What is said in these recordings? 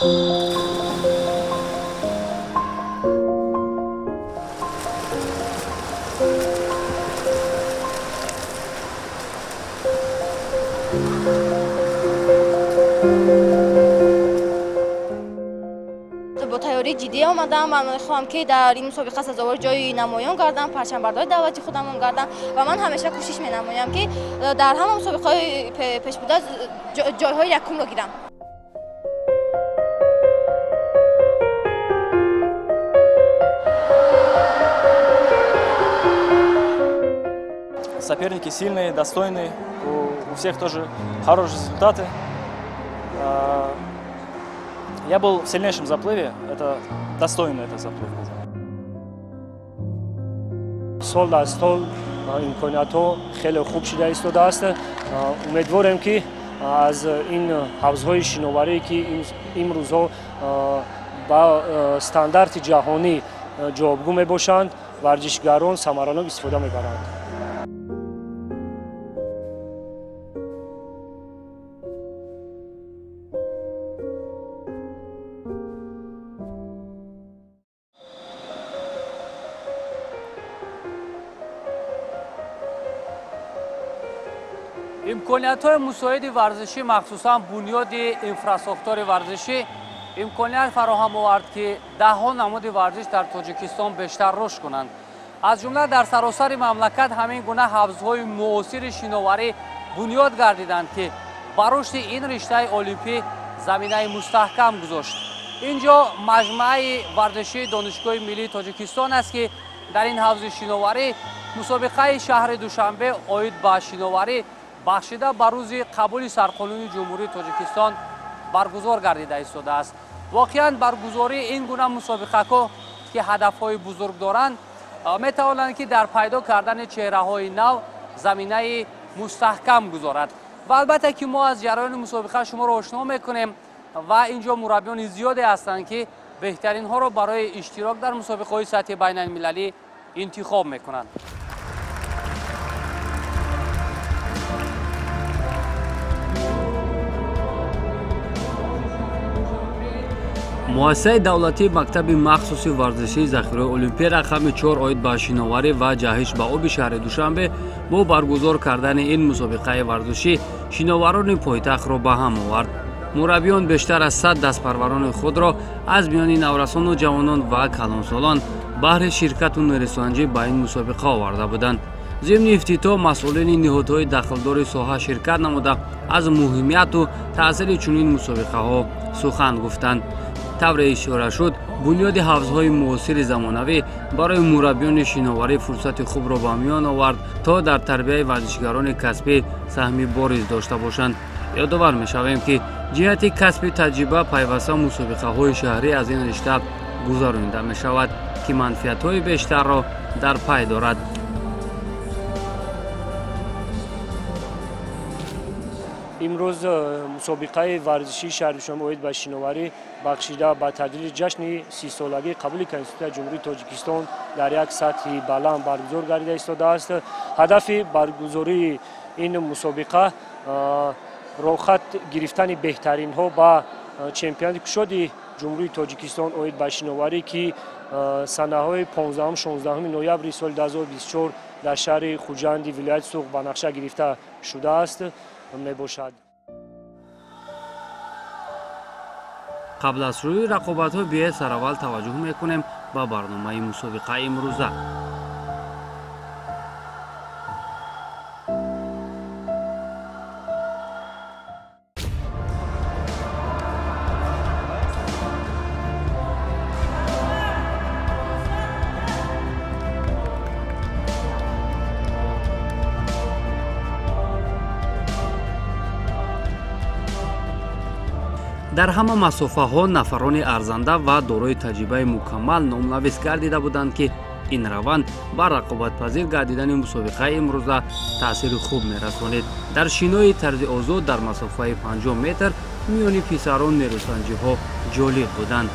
Бо тайёрии ҷиддӣ омадам. Ман мехоҳам, ки дар ин мусобиқа сазовори ҷои намоён гардам, парчамбардори давлати худамон гардам ва ман ҳамеша кӯшиш менамоям, ки дар ҳама мусобиқаҳои пешбуда ҷойҳои якумро гирам. Соперники сильные, достойные, у всех тоже хорошие результаты. Я был в сильнейшем заплыве, это достойный этот заплыв был. Сол аз сол имкониятҳо хеле хуб шуда истодааст. Умедворем, ки аз ин ҳавзҳои шиноварӣ, ки имрӯзҳо ба стандарти ҷаҳонӣ ҷавобгӯ мебошанд, варзишгарон самаранок истифода мебаранд. Имкониятҳои мусоиди варзишӣ, махсусан бунёди инфрасохтори варзишӣ, имконият фароҳам овард, ки даҳҳо намуди варзиш дар Тоҷикистон бештар рушд кунанд. Аз ҷумла дар саросари мамлакат ҳамин гуна ҳавзҳои муосири шиноварӣ бунёд гардиданд, ки ба рушди ин риштаи олимпӣ заминаи мустаҳкам гузошт. Ин ҷо маҷмӯаи варзишии Донишгоҳи миллии Тоҷикистон аст, ки дар ин ҳавзи шиноварӣ мусобиқаи шаҳри Душанбе оид ба шиноварӣ, бахшида ба рӯзи қабули сарқонуни Ҷумҳурии Тоҷикистон, баргузор гардида истодааст. Воқеан, баргузории ин гуна мусобиқаҳо, ки ҳадафҳои бузург доранд, метавонанд, ки дар пайдо кардани чеҳраҳои нав заминаи мустаҳкам гузорад. Ва албатта, ки мо аз ҷараёни мусобиқа шуморо ошно мекунем ва ин ҷо мураббиёни зиёде ҳастанд, ки беҳтаринҳоро барои иштирок дар мусобиқаҳои сатҳи байналмилалӣ интихоб мекунанд. Муассисаи давлатии мактаби махсуси варзишии захираи олимпия рақами 4 оид ба шиноварӣ ва ҷаҳиш ба оби шаҳри Душанбе бо баргузор кардани ин мусобиқаи варзишӣ шиноварони пойтахтро ба ҳам овард. Мураббиён бештар аз 100 дастпарварони худро аз миёни наврасону ҷавонон ва калонсолон баҳри ширкату нерӯсанҷӣ ба ин мусобиқа оварда буданд. Зимни ифтитоҳ масъулини ниҳодҳои дахлдори соҳа ширкат намуда, аз муҳимияту таъсири чунин мусобиқаҳо сухан гуфтанд. Тавре ишора шуд, бунёди ҳавзҳои муосири замонавӣ барои мураббиёни шиноварӣ фурсати хубро ба миён овард, то дар тарбияи варзишгарони касбӣ саҳми бориз дошта бошанд. Ёдовар мешавем, ки ҷиҳати касби таҷриба пайваста мусобиқаҳои шаҳрӣ аз ин ришта гузаронида мешавад, ки манфиатҳои бештарро дар пай дорад. Имрӯз мусобиқаи варзишии шаҳри Душанбе оид ба шиноварӣ, бахшида ба таҷлили ҷашни 30-солагии қабули Конститутсияи Ҷумҳурии Тоҷикистон, дар як сатҳи баланд баргузор гардида истодааст. Ҳадафи баргузории ин мусобиқа роҳхат гирифтани беҳтаринҳо ба чемпионати кушоди Ҷумҳурии Тоҷикистон оид ба шиноварӣ, ки санаҳои 15-16 ноябри соли 2024 дар шаҳри Хуҷанди вилояти Суғд ба нақша гирифта шудааст, мебошад. Қабл аз шурӯи рақобатҳо биёед сараввал таваҷҷӯҳ мекунем ба барномаи мусобиқаи имрӯза. Дар ҳама масофаҳо нафарони арзанда ва дорои таҷрибаи мукаммал номнавис гардида буданд, ки ин раванд ба рақобатпазир гардидани мусобиқаи имрӯза таъсири хуб мерасонид. Дар шинои тарзи озод дар масофаи 50 метр миёни писарон нерӯсанҷиҳо ҷолиб буданд.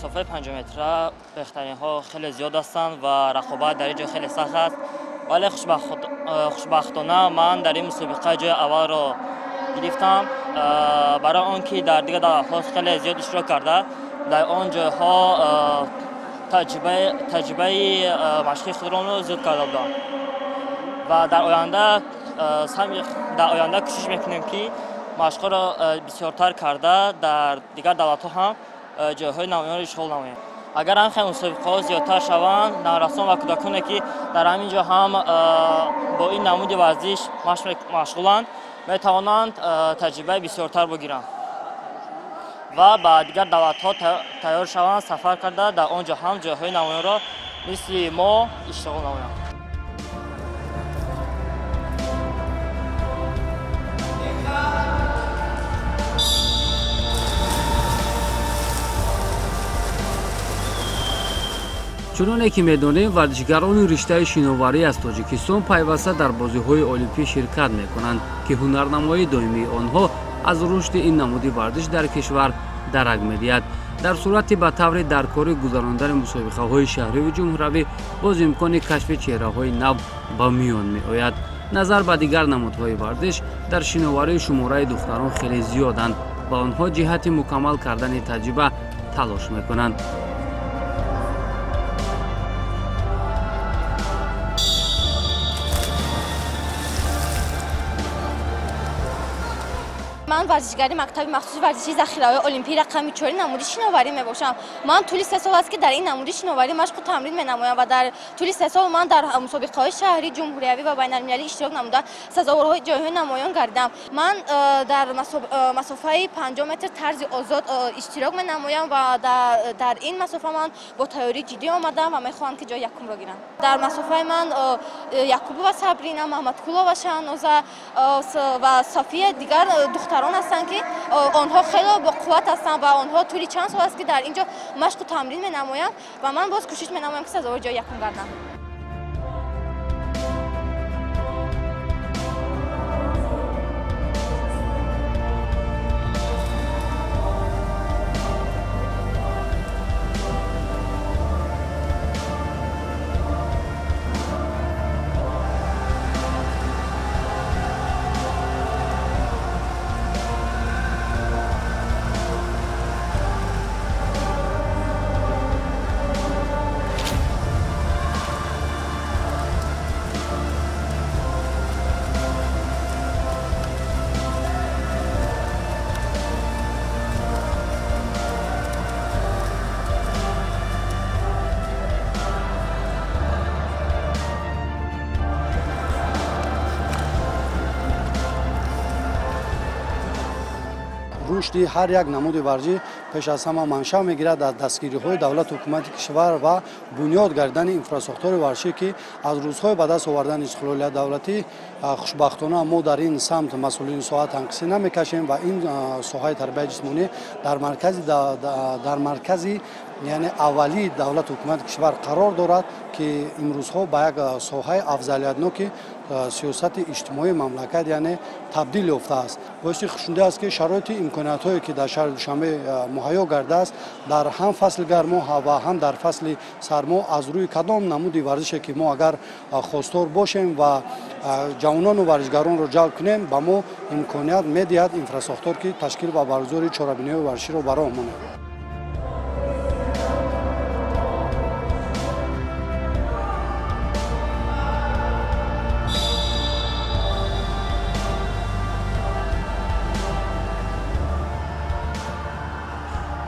Масофаи 50 метра беҳтаринҳо хеле зиёд ҳастанд ва рақобат дар ин ҷо хеле сахт аст, вале хушбахтона ман дар ин мусобиқа ҷои аввалро гирифтам. Барои он ки дар дигар давлатҳо хеле зиёд иштирок карда, дар он ҷойҳо таҷрибаи машқи худро зиёд карда будам ва дар оянда кӯшиш мекунем, ки машқҳоро бисёртар карда дар дигар давлатҳо ҳам ҷойҳои намоёнро ишғол намоем. Агар ҳам хеле мусобиқаҳо зиёдтар шаванд, наврасон ва кӯдаконе, ки дар ҳамин ҷо ҳам бо ин намуди варзиш машғуланд, метавонанд таҷрибаи бисёртар бигиранд ва ба дигар давлатҳо тайёр шаванд, сафар карда дар он ҷо ҳам ҷойҳои намоёнро мисли мо ишғол намоянд. Чуноне ки медонем, варзишгарони риштаи шиноварӣ аз Тоҷикистон пайваста дар бозиҳои олимпӣ ширкат мекунанд, ки ҳунарнамоии доимии онҳо аз рушди ин намуди варзиш дар кишвар дарак медиҳад. Дар сурати ба таври даркорӣ гузарондани мусобиқаҳои шаҳриву ҷумҳуравӣ боз имкони кашфи чеҳраҳои нав ба миён меояд. Назар ба дигар намудҳои варзиш, дар шиноварӣ шумораи духтарон хеле зиёданд ва онҳо ҷиҳати мукаммал кардани таҷриба талош мекунанд. Ман варзишгари мактаби махсуси варзишии захираҳои олимпии рақами 4 намуди шиноварӣ мебошам. Ман тӯли 3 сол аст, ки дар ин намуди шиноварӣ машқу тамрин менамоям ва дар тӯли 3 сол ман дар мусобиқаҳои шаҳрӣ, ҷумҳуриявӣ ва байналмилалӣ иштирок намуда сазоворҳои ҷойҳои намоён гардидам. Ман дар масофаи 50 метр тарзи озод иштирок менамоям ва дар ин масофа ман бо тайёрии ҷиддӣ омадам ва мехоҳам, ки ҷои якумро гирам. Дар масофаи ман Якубова Сабрина, Маҳмадкулова Шаҳноза ва София дигар духтарон ҳастанд, ки онҳо хеле боқувват ҳастанд ва онҳо тӯли чанд сол аст, ки дар ин ҷо машқу тамрин менамоянд ва ман боз кӯшиш менамоям, ки сазовори ҷои якум гардам. Рушди ҳар як намуди варзиш пеш аз ҳама маншаъ мегирад аз дастгириҳои давлату ҳукумати кишвар ва бунёд гардидани инфрасохтори варзишӣ, ки аз рӯзҳои ба даст овардани истиқлолияти давлатӣ хушбахтона мо дар ин самт масъулини соҳа танқисӣ намекашем ва ин соҳаи тарбияи ҷисмонӣ дар маркази яъне аввалии давлату ҳукумати кишвар қарор дорад, ки имрӯзҳо ба як соҳаи афзалиятноки сиёсати иҷтимоии мамлакат яъне табдил ёфтааст. Боиси хушнудӣ аст, ки шароити имкониятҳое, ки дар шаҳри Душанбе муҳайё гардааст, дар ҳам фасли гармо ва ҳам дар фасли сармо аз рӯи кадом намуди варзише, ки мо агар хостор бошем ва ҷавонону варзишгаронро ҷалб кунем, ба мо имконият медиҳад инфрасохтор, ки ташкил ва баргузории чорабиниҳои варзиширо ба роҳ монем.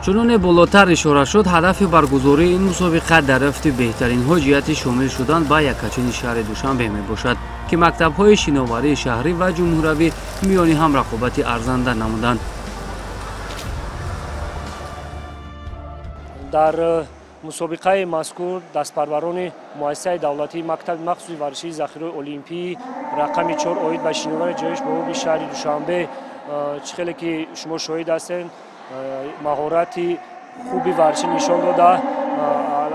Чуноне болотар ишора шуд, ҳадафи баргузории ин мусобиқа дарёфти беҳтаринҳо ҷиҳати шомил шудан ба якачини шаҳри Душанбе мебошад, ки мактабҳои шиноварии шаҳрӣ ва ҷумҳуравӣ миёни ҳам рақобати арзанда намуданд. Дар мусобиқаи мазкур дастпарварони муассисаи давлатии мактаби махсуси варзишии захираҳои олимпии рақами 4 оид ба шиновари ҷоиш ба оби шаҳри Душанбе, чӣ хеле ки шумо шоҳид ҳастед, маҳорати хуби варзишӣ нишон дода,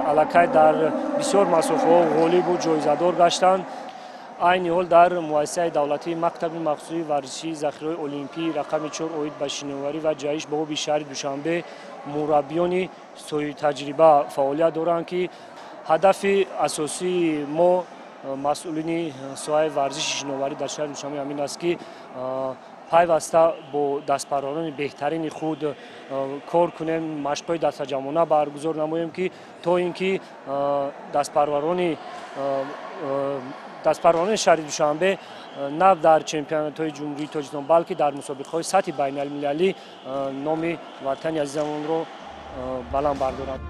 аллакай дар бисёр масофаҳо ғолибу ҷоизадор гаштанд. Айни ҳол дар муассисаи давлатии мактаби махсуси варзишии захираҳои олимпии рақами 4 оид ба шиноварӣ ва ҷаҳиш ба оби шаҳри Душанбе Мураббиёни соҳибтаҷриба фаъолият доранд, ки ҳадафи асосии мо, масъулини соҳаи варзиши шиноварӣ дар шаҳри Душанбе, ҳамин аст, ки пайваста бо дастпарварони беҳтарини худ кор кунем, машқҳои дастаҷамъона баргузор намоем, ки то ин ки дастпарварони шаҳри Душанбе на дар чемпионатҳои Ҷумҳурии Тоҷикистон, балки дар мусобиқаҳои сатҳи байналмилалӣ номи ватани азизамонро баланд бардоранд.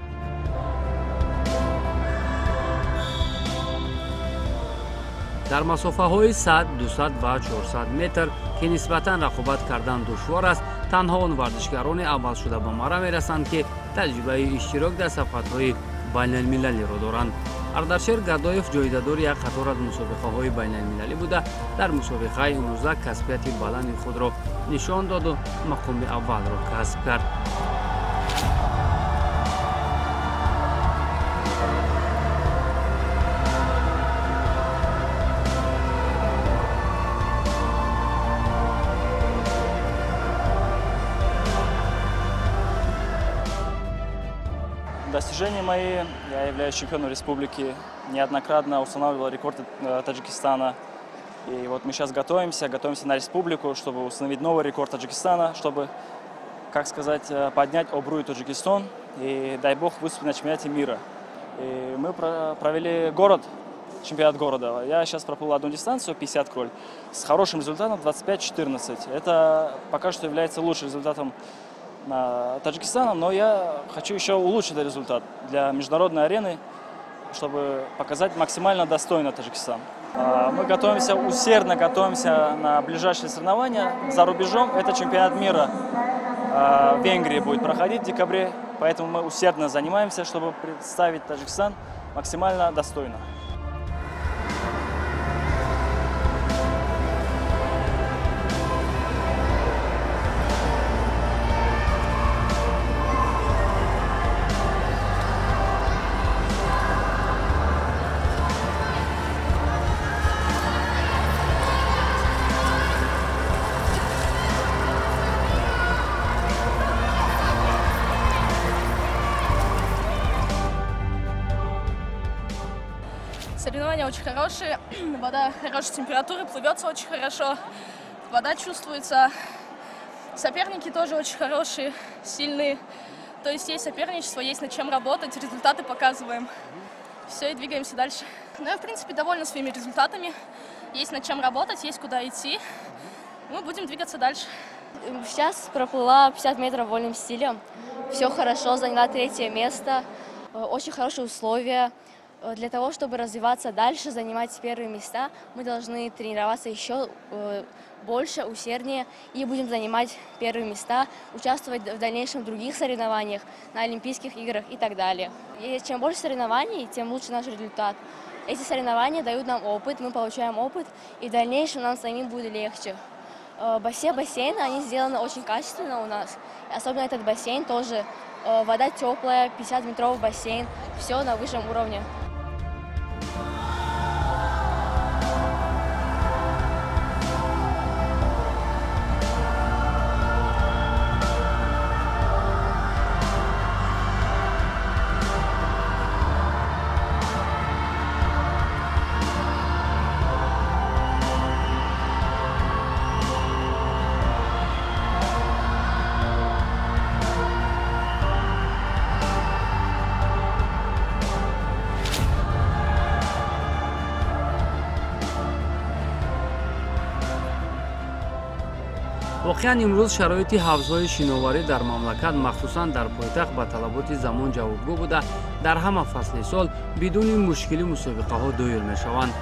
Дар масофаҳои 100, 200 ва 400 метр, ки нисбатан рақобат кардан душвор аст, танҳо он варзишгароне аввалшуда ба марра мерасанд, ки таҷрибаи иштирок дар сабқатҳои байналмилалиро доранд. Ардашер Гадоев ҷоизадори як қатор аз мусобиқаҳои байналмилалӣ буда, дар мусобиқаи имрӯза касбияти баланди худро нишон доду мақоми аввалро касб кард. Достижения мои: я являюсь чемпионом республики, неоднократно устанавливал рекорды Таджикистана. И вот мы сейчас готовимся на республику, чтобы установить новый рекорд Таджикистана, чтобы, как сказать, поднять обру Таджикистан и, дай бог, выступить на чемпионате мира. И мы провели город, чемпионат города. Я сейчас проплыл одну дистанцию, 50 кроль, с хорошим результатом 25-14. Это пока что является лучшим результатом Таджикистана, но я хочу еще улучшить этот результат для международной арены, чтобы показать максимально достойно Таджикистан. Мы готовимся, усердно готовимся на ближайшие соревнования за рубежом. Это чемпионат мира в Венгрии будет проходить в декабре, поэтому мы усердно занимаемся, чтобы представить Таджикистан максимально достойно. Соревнования очень хорошие, вода хорошей температуры, плывется очень хорошо, вода чувствуется. Соперники тоже очень хорошие, сильные. То есть есть соперничество, есть над чем работать, результаты показываем. Все, и двигаемся дальше. Ну, я, в принципе, довольна своими результатами. Есть над чем работать, есть куда идти. Мы будем двигаться дальше. Сейчас проплыла 50 метров вольным стилем. Все хорошо, заняла 3-е место. Очень хорошие условия. Для того, чтобы развиваться дальше, занимать первые места, мы должны тренироваться еще больше, усерднее, и будем занимать первые места, участвовать в дальнейшем в других соревнованиях, на Олимпийских играх и так далее. И чем больше соревнований, тем лучше наш результат. Эти соревнования дают нам опыт, мы получаем опыт, и в дальнейшем нам самим будет легче. Все бассейны, они сделаны очень качественно у нас, особенно этот бассейн тоже. Вода теплая, 50-метровый бассейн, все на высшем уровне. Воқеан имрӯз шароити ҳавзҳои шиноварӣ дар мамлакат, махсусан дар пойтахт, ба талаботи замон ҷавобгӯ буда, дар ҳама фасли сол бидуни мушкили мусобиқаҳо доир мешаванд.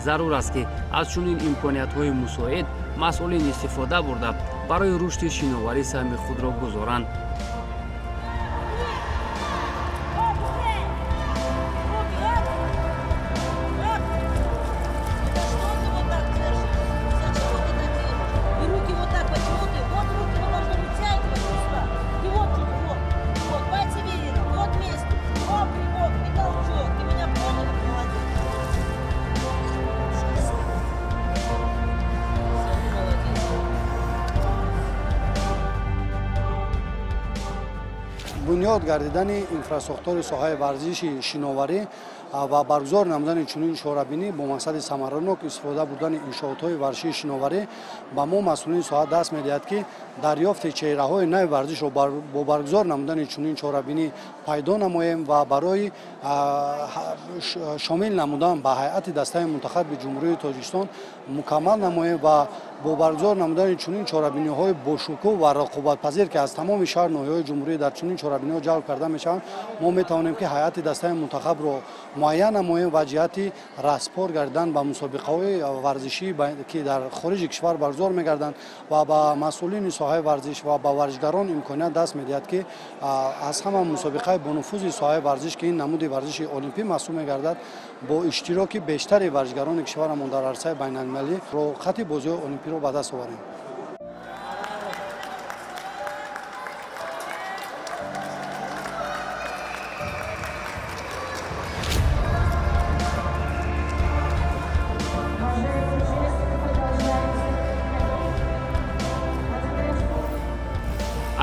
Зарур аст, ки аз чунин имкониятҳои мусоид масъулин истифода бурда, барои рушди шиноварӣ саҳми худро гузоранд. Бунёд гардидани инфрасохтори соҳаи варзиши шиноварӣ ва баргузор намудани чунин чорабинӣ бо мақсади самаранок истифода бурдани иншоотҳои варзишии шиноварӣ ба мо масъулини соҳа даст медиҳад, ки дарёфти чеҳраҳои нави варзишро бо баргузор намудани чунин чорабинӣ пайдо намоем ва барои шомил намудан ба ҳайати дастаи мунтахаби Ҷумҳурии Тоҷикистон мукаммал намоем ва бо баргузор намудани чунин чорабиниҳои бошукӯҳ ва рақобатпазир, ки аз тамоми шаҳр ноҳияҳои ҷумҳурӣ дар чунин чорабиниҳо ҷалб карда мешаванд, мо метавонем, ки ҳайати дастаи мунтахабро муайян намоем ва ҷиҳати распор гардидан ба мусобиқаҳои варзишӣ, ки дар хориҷи кишвар баргузор мегарданд, ва ба масъулини соҳаи варзиш ва ба варзишгарон имконият даст медиҳад, ки аз ҳама мусобиқаи бонуфузи соҳаи варзиш, ки ин намуди варзиши олимпӣ маҳсуб мегардад, бо иштироки бештари варзишгарони кишварамон дар арсаи байналмилалӣ роҳхати бозиҳои олимпиро ба даст оварем.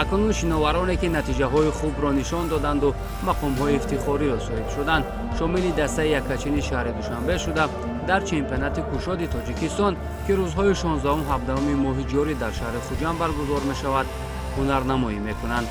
Акнун шиновароне, ки натиҷаҳои хубро нишон доданду мақомҳои ифтихориро соҳиб шуданд, шомили дастаи яккачини шаҳри Душанбе шуда, дар чемпионати кушоди Тоҷикистон, ки рӯзҳои 16-17 моҳи ҷорӣ дар шаҳри Хуҷанд баргузор мешавад, ҳунарнамоӣ мекунанд.